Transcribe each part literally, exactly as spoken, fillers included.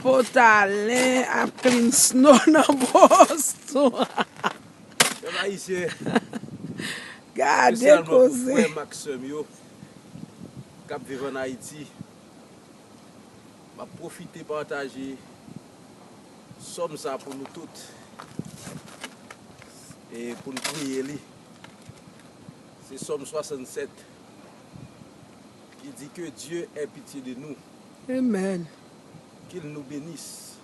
Potalen ap clean snow nan Boston. Pèp ayisyen, gade espesyalman pou koze. Frè m ak sè m yo k ap viv ann Ayiti, m ap pwofite pataje sòm sa pou nou tout e pou n priye li. Se Sòm swasannsèt ki di: Que Dieu ait pitié de nous. Amen. Qu'il nous bénisse.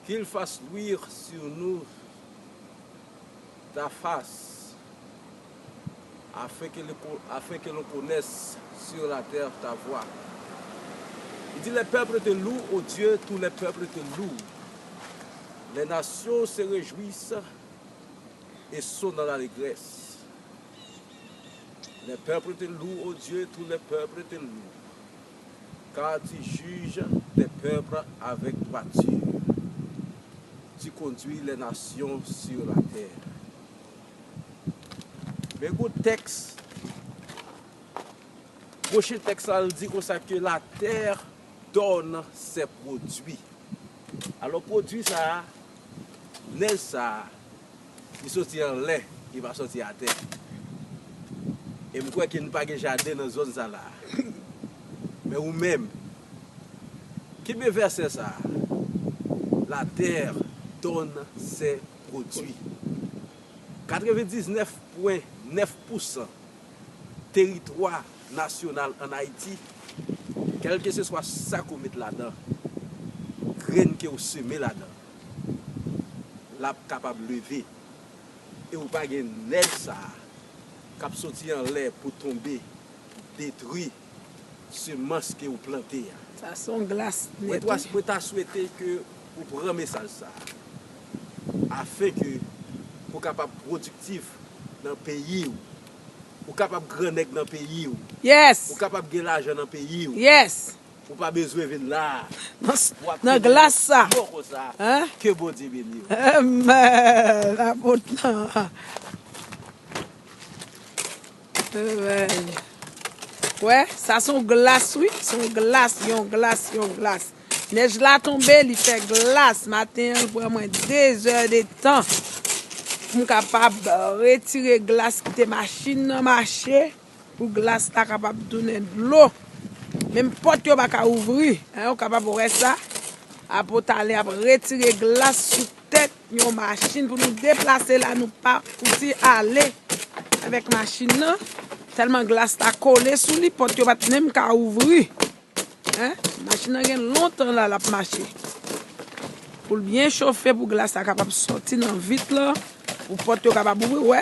Qu'il fasse luire sur nous ta face, afin que, le, afin que l'on connaisse sur la terre ta voie. Il dit: Les peuples te louent, ô Dieu, tous les peuples te louent. Les nations se réjouissent et sont dans l'allégresse. Les peuples te louent, ô Dieu, tous les peuples te louent, car tu juges tes peuples avec droiture. Tu conduis les nations sur la terre. Men gon tèks, pwochen tèks la, l di konsa: Que la terre donne ses produits. Alò, pwodui sa a, nèj sa a, li soti anlè, li pa soti atè. E m kwè ke n pa gen jaden nan zòn sa la. Men ou menm, kenbe vèsè sa a: La terre donne ses produits. Katrevendiznèf pwen nèf pousan teritwa nasyonal ann Ayiti, kèlkeswa sa ke w met ladan, grenn ke w seme ladan, l ap kapab leve. E w pa gen nèj sa a k ap soti anlè pou tonbe, detwi semans ke w plante a. Sa se yon glas nèt, wi. Mwen ta swete ke ou pran mesaj sa a, afenke pou w kapab pwodiktif nan peyi w, ou kapab gran nèg nan peyi w, yes, ou kapab gen lajan nan peyi w. Yes. Ou pa bezwen vin la a. Nan, w ap nan glas sa. Bon konsa. Hein? Ke Bondye beni w. Amen. Apot lan. Amen. Wè, sa se yon glas, wi. Se yon glas, yon glas, yon glas. Nèj la tonbe, li fè glas. Maten an, l pran mwen de zè de tan pou m kapab retire glas, kite machin nan mache, pou glas la kapab tounen dlo. Menm pòt yo pa ka ouvri. Hein, ou kapab wè sa. Apot Alen ap retire glas sou tèt yon machin pou nou deplase la, nou pa fouti ale avèk machin nan. Tèlman glas la kole sou li, pòt yo pa t menm ka ouvri. Hein? Machin nan gen lontan la l ap mache. Pou l byen chofe, pou glas la kapab sòti nan vit lan, pou pòt yo kapab ouvri, wè.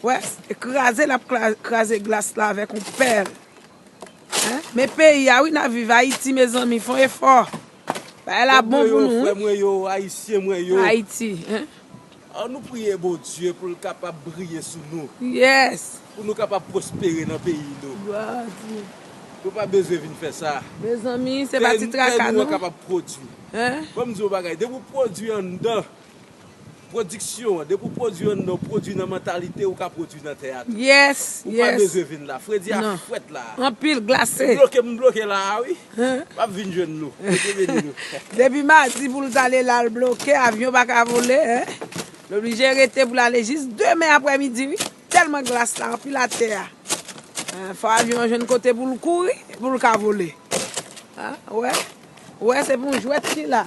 Wè, e kraze l ap kla-, kraze glas la avèk yon pèl. Hein? Men peyi a, wi, n ap viv. Ayiti, mezanmi, fè yon efò. Bagay la bon pou nou, wi. Frè mwen yo, Ayisyen mwen yo. Ayiti, hein? Ann nou priye Bondye pou l kapab briye sou nou. Yes. Pou nou kapab pwospere nan peyi nou. Glwa a Dye. Nou pa bezwen vin fè sa. Mezanmi, se pa ti traka, non. Tè nou an kapab pwodui. Hein? Ban m di w yon bagay, depi w pwodui anndan pwodiksyon an, depi w pwodui anndan, w pwodui nan mantalite, ou ka pwodui nan tè a tou. Yes, yes. Ou pa bezwen vin la. Fredi a frèt la. Non. Anpil glase. M bloke, m bloke la a, wi. Hein? M ap vin jwenn nou. Bondye beni nou. Depi madi pou l t ale la, l bloke, avyon pa ka vole, hein? L oblije rete pou l ale jis demen aprèmidi, wi. Tèlman glas la, anpil atè a. Hein, fò avyon an jwenn kote pou l kouri, pou l ka vole. Hein, wè. Wè, se pou yon jwèt ki la.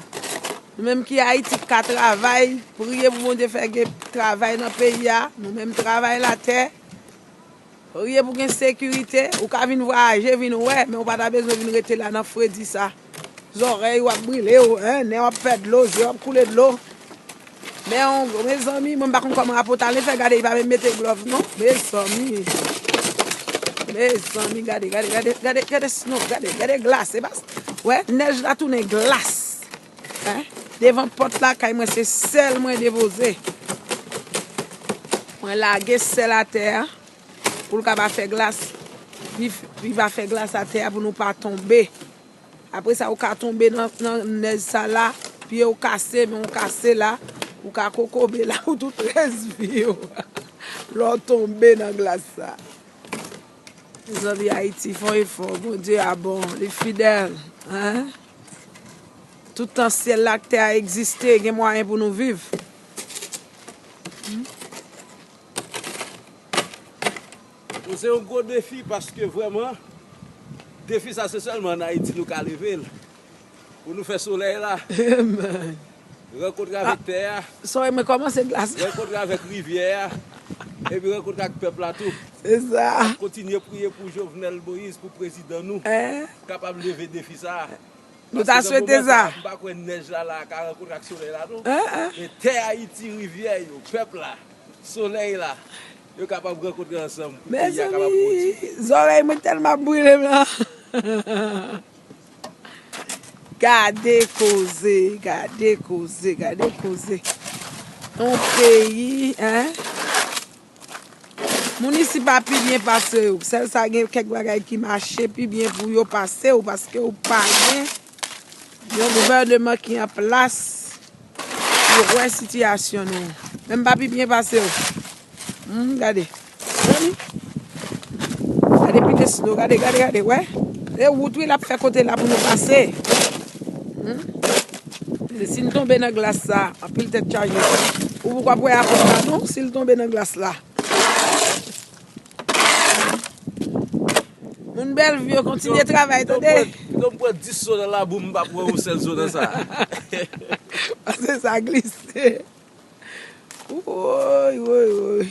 Nou menm ki Ayiti, ki ka travay, priye pou Bondye fè gen travay nan peyi a. Nou menm travay latè. Priye pou gen sekirite. Ou ka vin vwayaje, vin wè, men ou pa ta bezwen vin rete la nan fredi sa. Zòrèy w ap brile w, hein, nen w ap fè dlo, zye w ap koule dlo. Men yon, mezanmi, mwen m pa konn kòman Apot Alen fè, gade, li pa menm mete glòv, non. Mezanmi. Mezanmi, gade, gade, gade, gade, gade snow, gade, gade glas, e pa, wè, nèj la tounen glas. Hein? Devan pòt lakay mwen, se sèl mwen depoze. Mwen lage sèl atè a. Pou l kapab fè glas, li, li va fè glas atè a pou nou pa tonbe. Apre sa, ou ka tonbe nan, nan nèj sa la, pye w kase, men w kase la, ou ka kokobe la pou tout rès vi w. Lè w tonbe nan glas sa. Mezanmi, Ayiti, fè yon efò. Bondye a bon, li fidèl. Hein? Toutan syèl la ak tè a egziste, gen mwayen pou nou viv. Se yon gwo defi paske vrèman, defi sa se sèlman ann Ayiti nou ka leve l. Pou nou fè solèy la. Rankontre avèk tè a. Sore mwen kòmanse glas la. Rankontre avèk rivyè a. Epi rankontre ak pèp la tou. Se sa. Kontinye priye pou Jovenel Moïse, pou prezidan nou. Kapab leve defi sa. Nou ta swete sa. M pa kwè nèj la la ka rankontre ak solèy la non. Men tè Ayiti, rivyè yo, pèp la, solèy la, yo kapab rankontre ansanm pou peyi a kapab pwodui. Mezanmi, zòrèy mwen tèlman ap brile m la. Gade koze, gade koze, gade koze. Yon peyi, en. Moun isi pa pi byen pase w. Sèl sa gen kèk bagay ki mache pi byen pou yo pase w paske w pa gen yon gouvèneman ki an plas ki wè sitiyasyon nou. Men m pa pi byen pase w. Hmm, gade. Gade pile sno, gade, gade, gade, wè. E wout wi l ap fè kote la pou nou pase. Hmm? Si n tonbe nan glas sa, anpil tèt chaje. Ou poko ap wè apòt la non, si l tonbe nan glas la. Moun Bèlvi yo kontinye travay tande. Pito m pran dis zo nan labou m pa pran yon sèl zo nan sa. Pase sa glise. Woy, woy, woy.